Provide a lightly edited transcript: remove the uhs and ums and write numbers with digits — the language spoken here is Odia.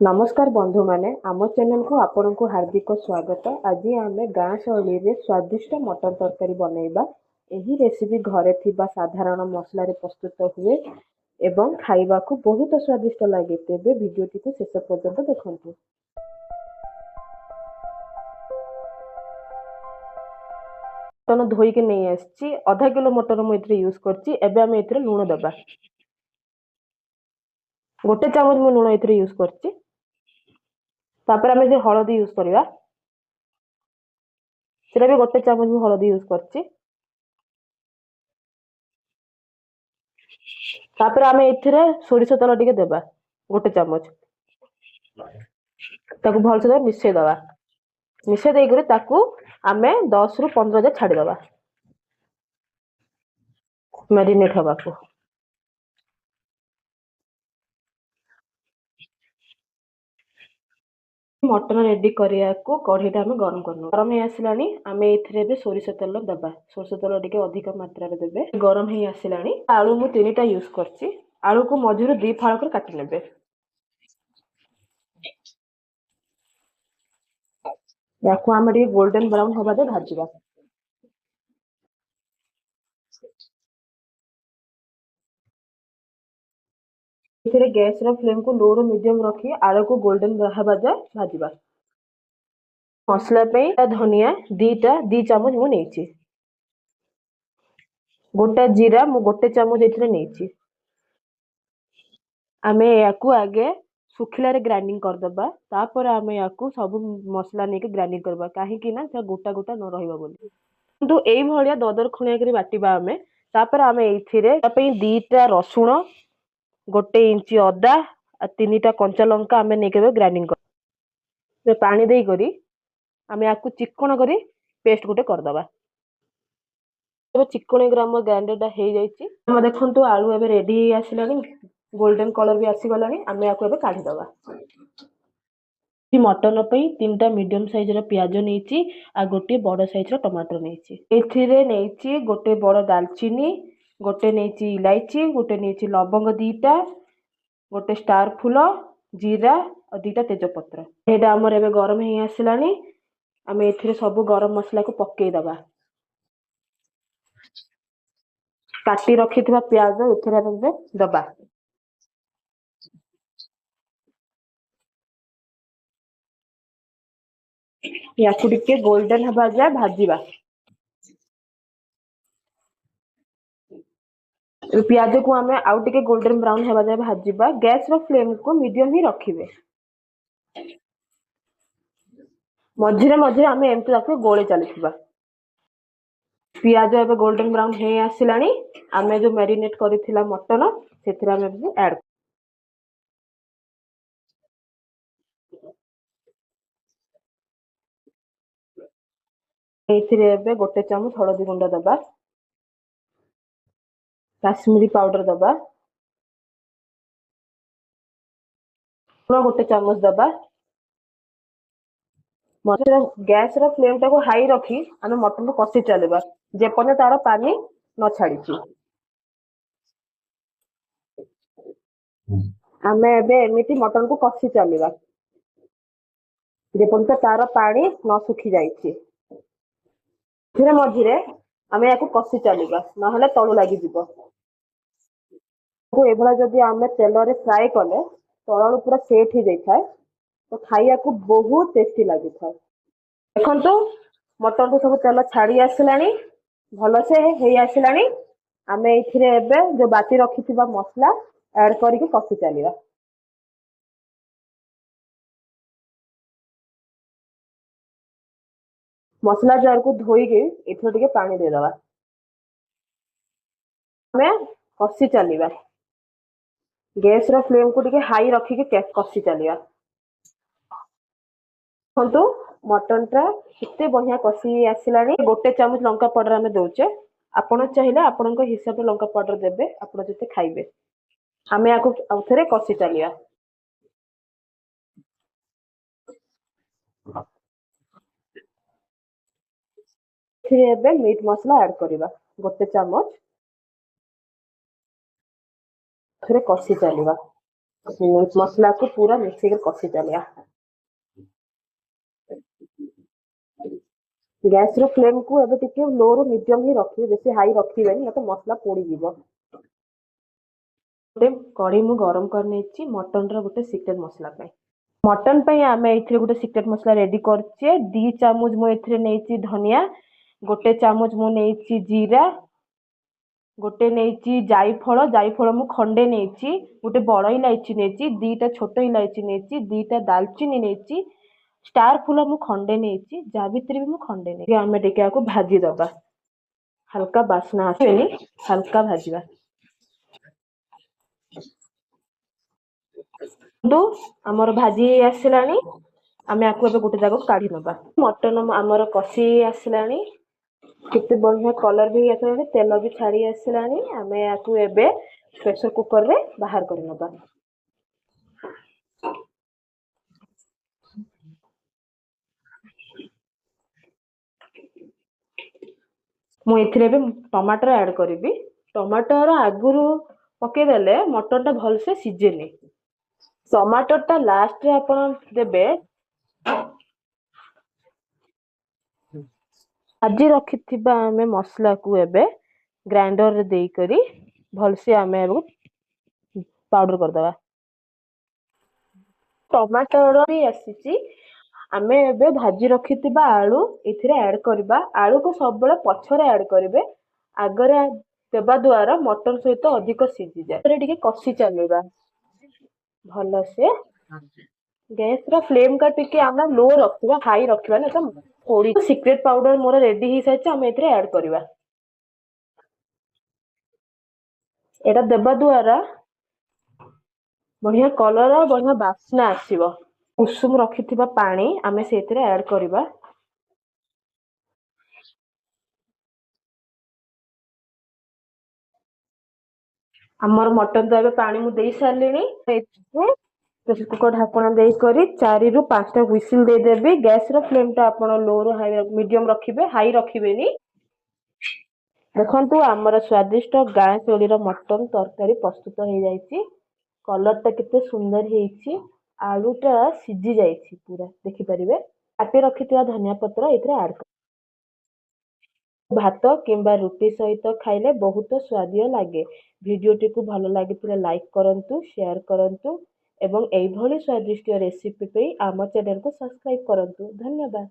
ନମସ୍କାର ବନ୍ଧୁମାନେ, ଆମ ଚ୍ୟାନେଲକୁ ଆପଣଙ୍କୁ ହାର୍ଦ୍ଦିକ ସ୍ୱାଗତ। ଆଜି ଆମେ ଗାଁ ଶୈଳୀରେ ସ୍ୱାଦିଷ୍ଟ ମଟନ ତରକାରୀ ବନେଇବା। ଏହି ରେସିପି ଘରେ ଥିବା ସାଧାରଣ ମସଲାରେ ପ୍ରସ୍ତୁତ ହୁଏ ଏବଂ ଖାଇବାକୁ ବହୁତ ସ୍ୱାଦିଷ୍ଟ ଲାଗେ। ତେବେ ଭିଡ଼ିଓଟିକୁ ଶେଷ ପର୍ଯ୍ୟନ୍ତ ଦେଖନ୍ତୁ। ମଟନ ଧୋଇକି ନେଇ ଆସିଛି। ଅଧା କିଲୋ ମଟନ ମୁଁ ଏଥିରେ ୟୁଜ୍ କରିଛି। ଏବେ ଆମେ ଏଥିରେ ଲୁଣ ଦେବା। 1 ଚାମଚ ମୁଁ ଲୁଣ ଏଥିରେ ୟୁଜ୍ କରିଛି। ତାପରେ ଆମେ ଯେ ହଳଦୀ ୟୁଜ୍ କରିବା, ସେଟା ବି 1 ଚାମଚ ମୁଁ ହଳଦୀ ୟୁଜ୍ କରିଛି। ତାପରେ ଆମେ ଏଥିରେ ସୋରିଷ ତେଲ ଟିକେ ଦେବା, 1 ଚାମଚ। ତାକୁ ଭଲସେ ମିଶେଇ ଦବା। ମିଶେଇ ଦେଇକରି ତାକୁ ଆମେ 10ରୁ 15 ଯାଏ ଛାଡ଼ିଦବା ମ୍ୟାରିନେଟ୍ ହବାକୁ। ମଟନ ରେଡି କରିବାକୁ କଢ଼େଇଟା ଆମେ ଗରମ କରିନେବୁ। ଗରମ ହେଇ ଆସିଲାଣି, ଆମେ ଏଥିରେ ଏବେ ସୋରିଷ ତେଲ ଦେବା। ସୋରିଷ ତେଲ ଟିକେ ଅଧିକ ମାତ୍ରାରେ ଦେବେ। ଗରମ ହେଇ ଆସିଲାଣି। ଆଳୁ ମୁଁ 3ଟା ୟୁଜ୍ କରିଛି। ଆଳୁକୁ ମଝିରୁ 2 ଫାଳ କରି କାଟି ନେବେ। ୟାକୁ ଆମେ ଟିକେ ଗୋଲ୍ଡେନ ବ୍ରାଉନ ହବା ଯାଏ ଭାଜିବା। ଏଥିରେ ଗ୍ୟାସର ଫ୍ଲେମକୁ ଲୋ ରୁ ମିଡିୟମ ରଖି ଆଳୁକୁ ଗୋଲ୍ଡେନ ହେବା ଯାଏ ଭାଜିବା। ମସଲା ପାଇଁ ଧନିଆ 2 ଚାମଚ ମୁଁ ନେଇଛି। ଗୋଟା ଜିରା ମୁଁ 1 ଚାମଚ ଏଥିରେ ନେଇଛି। ଆମେ ୟାକୁ ଆଗେ ଶୁଖିଲାରେ ଗ୍ରାଇଣ୍ଡିଙ୍ଗ କରିଦେବା, ତାପରେ ଆମେ ୟାକୁ ସବୁ ମସଲା ନେଇକି ଗ୍ରାଇଣ୍ଡିଙ୍ଗ କରିବା, କାହିଁକି ନା ସେ ଗୋଟା ଗୋଟା ନ ରହିବ ବୋଲି। କିନ୍ତୁ ଏଇଭଳିଆ ଦରଦର ଖଣିଆ କରି ବାଟିବା ଆମେ। ତାପରେ ଆମେ ଏଇଥିରେ ତା ପାଇଁ 2ଟା ରସୁଣ, 1 ଇଞ୍ଚ ଅଦା ଆଉ 3ଟା କଞ୍ଚା ଲଙ୍କା ଆମେ ନେଇକି ଏବେ ଗ୍ରାଇଣ୍ଡିଙ୍ଗ କରିବା। ପାଣି ଦେଇକରି ଆମେ ୟାକୁ ଚିକଣ କରି ପେଷ୍ଟ ଗୋଟେ କରିଦେବା। ଏବେ ଚିକଣ ହେଇକରି ଆମ ଗ୍ରାଇଣ୍ଡରଟା ହେଇଯାଇଛି। ଆମେ ଦେଖନ୍ତୁ ଆଳୁ ଏବେ ରେଡି ହେଇ ଆସିଲାଣି, ଗୋଲ୍ଡେନ କଲର ବି ଆସିଗଲାଣି। ଆମେ ୟାକୁ ଏବେ କାଢିଦେବା। ମଟନ ପାଇଁ 3ଟା ମିଡିୟମ ସାଇଜର ପିଆଜ ନେଇଛି ଆଉ 1 ବଡ ସାଇଜର ଟମାଟର ନେଇଛି। ଏଥିରେ ନେଇଛି 1 ବଡ ଡାଲଚିନି, 1 ନେଇଛି ଇଲାଇଚି, 1 ନେଇଛି ଲବଙ୍ଗ 2ଟା, 1 ଷ୍ଟାର ଫୁଲ, ଜିରା ଆଉ 2ଟା ତେଜପତ୍ର। ଏଇଟା ଆମର ଏବେ ଗରମ ହେଇ ଆସିଲାଣି। ଆମେ ଏଥିରେ ସବୁ ଗରମ ମସଲାକୁ ପକେଇଦବା। କାଟି ରଖିଥିବା ପିଆଜ ଏଥିରେ ଆମେ ଦବା। ୟାକୁ ଟିକେ ଗୋଲ୍ଡେନ ହେବା ଯାଏ ଭାଜିବା। ପିଆଜକୁ ଆମେ ଆଉ ଟିକେ ଗୋଲ୍ଡେନ ବ୍ରାଉନ ହେବା ଯାଏ ଭାଜିବା। ଗ୍ୟାସର ଫ୍ଲେମକୁ ମିଡିୟମ ହିଁ ରଖିବେ। ମଝିରେ ମଝିରେ ଆମେ ଏମିତି ତାକୁ ଗୋଳେଇ ଚାଲିଥିବା। ପିଆଜ ଏବେ ଗୋଲ୍ଡେନ ବ୍ରାଉନ ହେଇ ଆସିଲାଣି। ଆମେ ଯୋଉ ମ୍ୟାରିନେଟ କରିଥିଲା ମଟନ ସେଥିରେ ଆମେ ଏବେ ଆଡ ଏଇଥିରେ ଏବେ 1 ଚାମଚ ହଳଦୀ ଗୁଣ୍ଡ ଦବା, କାଶ୍ମୀରୀ ପାଉଡର ଦବା, ଲୁଣ 1 ଚାମଚ ଦବା। ଗ୍ୟାସର ଫ୍ଲେମଟାକୁ ହାଇ ରଖି ଆମେ ମଟନକୁ କଷି ଚାଲିବା ଯେପର୍ଯ୍ୟନ୍ତ ତାର ପାଣି ନ ଛାଡିଛି। ଆମେ ଏବେ ଏମିତି ମଟନକୁ କଷି ଚାଲିବା ଯେପର୍ଯ୍ୟନ୍ତ ତାର ପାଣି ନ ଶୁଖି ଯାଇଛି। ମଝିରେ ମଝିରେ ଆମେ ୟାକୁ କଷି ଚାଲିବା, ନହେଲେ ତଳୁ ଲାଗିଯିବ। ଏଇଭଳିଆ ଯଦି ଆମେ ତେଲରେ ଫ୍ରାଏ କଲେ ତଳୁ ପୁରା ସେଟ୍ ହେଇଯାଇଥାଏ, ତ ଖାଇବାକୁ ବହୁତ ଟେଷ୍ଟି ଲାଗିଥାଏ। ଦେଖନ୍ତୁ ମଟନରୁ ସବୁ ତେଲ ଛାଡି ଆସିଲାଣି, ଭଲସେ ହେଇ ଆସିଲାଣି। ଆମେ ଏଇଥିରେ ଏବେ ଯୋଉ ବାଟି ରଖିଥିବା ମସଲା ଆଡ କରିକି କଷି ଚାଲିବା। ମସଲା ଜାରକୁ ଧୋଇକି ଏଥିରେ ଟିକେ ପାଣି ଦେଇଦବା। ଆମେ କଷି ଚାଲିବା। ଗ୍ୟାସର ଫ୍ଲେମକୁ ଟିକେ ହାଇ ରଖିକି କଷି ଚାଲିବା। ଦେଖନ୍ତୁ ମଟନଟା କେତେ ବଢିଆ କଷି ଆସିଲାଣି। 1 ଚାମଚ ଲଙ୍କା ପାଉଡର ଆମେ ଦଉଛେ। ଆପଣ ଚାହିଁଲେ ଆପଣଙ୍କ ହିସାବରେ ଲଙ୍କା ପାଉଡର ଦେବେ, ଆପଣ ଯେତେ ଖାଇବେ। ଆମେ ୟାକୁ ଆଉ ଥରେ କଷି ଚାଲିବା। ଏଥିରେ ଏବେ ମିଟ୍ ମସଲା ଆଡ କରିବା, 1 ଚାମଚ। ଥରେ କଷି ଚାଲିବା। ମସଲାକୁ ପୁରା ମିଶେଇକି କଷି ଚାଲିବା। ଗ୍ୟାସର ଫ୍ଲେମକୁ ଏବେ ଟିକେ ଲୋରୁ ମିଡିୟମ ହିଁ ରଖିବେ, ବେଶୀ ହାଇ ରଖିବେନି, ନହେଲେ ମସଲା ପୋଡ଼ିଯିବ। ଗୋଟେ କଢ଼େଇ ମୁଁ ଗରମ କରିନେଇଛି ମଟନର ଗୋଟେ ସିକ୍ରେଟ ମସଲା ପାଇଁ। ମଟନ ପାଇଁ ଆମେ ଏଇଥିରେ ଗୋଟେ ସିକ୍ରେଟ ମସଲା ରେଡି କରୁଛେ। 2 ଚାମଚ ମୁଁ ଏଥିରେ ନେଇଛି ଧନିଆ, 1 ଚାମଚ ମୁଁ ନେଇଛି ଜିରା, ଗୋଟେ ନେଇଛି ଜାଇଫଳ, ଜାଇଫଳ ମୁଁ ଖଣ୍ଡେ ନେଇଛି, ଗୋଟେ ବଡ଼ ଇଲାଇଚି ନେଇଛି, 2ଟା ଛୋଟ ଇଲାଇଚି ନେଇଛି, 2ଟା ଡାଲଚିନି ନେଇଛି, ଷ୍ଟାର ଫୁଲ ମୁଁ ଖଣ୍ଡେ ନେଇଛି, ଜାବିତ୍ରୀ ବି ମୁଁ ଖଣ୍ଡେ ନେଇଛି। ଆମେ ଟିକେ ଆକୁ ଭାଜିଦବା, ହାଲକା ବାସ୍ନା ଆସିବେନି, ହାଲକା ଭାଜିବା। କିନ୍ତୁ ଆମର ଭାଜି ହେଇ ଆସିଲାଣି, ଆମେ ଆକୁ ଏବେ ଗୋଟେ ଜାଗାକୁ କାଢି ନବା। ମଟନ ଆମର କଷି ହେଇ ଆସିଲାଣି, କେତେ ବଢିଆ କଲର ବି ହେଇ ଆସିଲାଣି, ତେଲ ବି ଛାଡି ଆସିଲାଣି। ଆମେ ୟାକୁ ଏବେ ପ୍ରେସର କୁକରରେ ବାହାର କରି ନବା। ମୁଁ ଏଥିରେ ଏବେ ଟମାଟର ଆଡ୍ କରିବି। ଟମାଟର ଆଗରୁ ପକେଇଦେଲେ ମଟନଟା ଭଲସେ ସିଝେନି। ଟମାଟରଟା ଲାଷ୍ଟରେ ଆପଣ ଦେବେ। ଆଜି ରଖିଥିବା ଆମେ ମସଲାକୁ ଏବେ ଗ୍ରାଇଣ୍ଡରରେ ଦେଇକରି ଭଲସେ ଆମେ ଏହାକୁ ପାଉଡର କରିଦେବା। ଟମାଟର ବି ଆସିଛି। ଆମେ ଏବେ ଭାଜି ରଖିଥିବା ଆଳୁ ଏଥିରେ ଆଡ୍ କରିବା। ଆଳୁକୁ ସବୁବେଳେ ପଛରେ ଆଡ୍ କରିବେ, ଆଗରେ ଦେବା ଦ୍ୱାରା ମଟନ ସହିତ ଅଧିକ ସିଝିଯାଏ। ଏଥିରେ ଟିକେ କଷି ଚାଲିବା ଭଲସେ। ଗ୍ୟାସର ଫ୍ଲେମଟା ଟିକେ ଆମେ ଲୋ ରଖିବା, ହାଇ ରଖିବା ନା ତ ପୋଡ଼ି। ସିକ୍ରେଟ ପାଉଡର ମୋର ରେଡି ହେଇସାରିଛି, ଆମେ ଏଥିରେ ଆଡ୍ କରିବା। ଏଇଟା ଦେବା ଦ୍ୱାରା ବଢିଆ କଲର ଆଉ ବଢିଆ ବାସ୍ନା ଆସିବ। ଉଷୁମ ରଖିଥିବା ପାଣି ଆମେ ସେଇଥିରେ ଆଡ୍ କରିବା। ଆମର ମଟନ ତ ଏବେ ପାଣି ମୁଁ ଦେଇ ସାରିଲିଣି। ଏଥିରେ ପ୍ରେସର କୁକର ଢାଙ୍କୁଣା ଦେଇକରି 4ରୁ 5ଟା ହୁଇସିଲ ଦେଇଦେବି। ଗ୍ୟାସର ଫ୍ଲେମଟା ଆପଣ ଲୋରୁ ହାଇ ମିଡିୟମ ରଖିବେ, ହାଇ ରଖିବେନି। ଦେଖନ୍ତୁ ଆମର ସ୍ୱାଦିଷ୍ଟ ଗାଁ ଶୈଳୀର ମଟନ ତରକାରୀ ପ୍ରସ୍ତୁତ ହେଇଯାଇଛି। କଲରଟା କେତେ ସୁନ୍ଦର ହେଇଛି, ଆଳୁଟା ସିଝି ଯାଇଛି ପୁରା, ଦେଖିପାରିବେ। କାଟି ରଖିଥିବା ଧନିଆ ପତ୍ର ଏଥିରେ ଆଡ୍ କରି ଭାତ କିମ୍ବା ରୁଟି ସହିତ ଖାଇଲେ ବହୁତ ସ୍ୱାଦିଆ ଲାଗେ। ଭିଡ଼ିଓଟିକୁ ଭଲ ଲାଗିଥିଲେ ଲାଇକ୍ କରନ୍ତୁ, ସେୟାର କରନ୍ତୁ ଏବଂ ଏଇଭଳି ସ୍ୱାଦିଷ୍ଟ ରେସିପି ପାଇଁ ଆମ ଚ୍ୟାନେଲକୁ ସବସ୍କ୍ରାଇବ୍ କରନ୍ତୁ। ଧନ୍ୟବାଦ।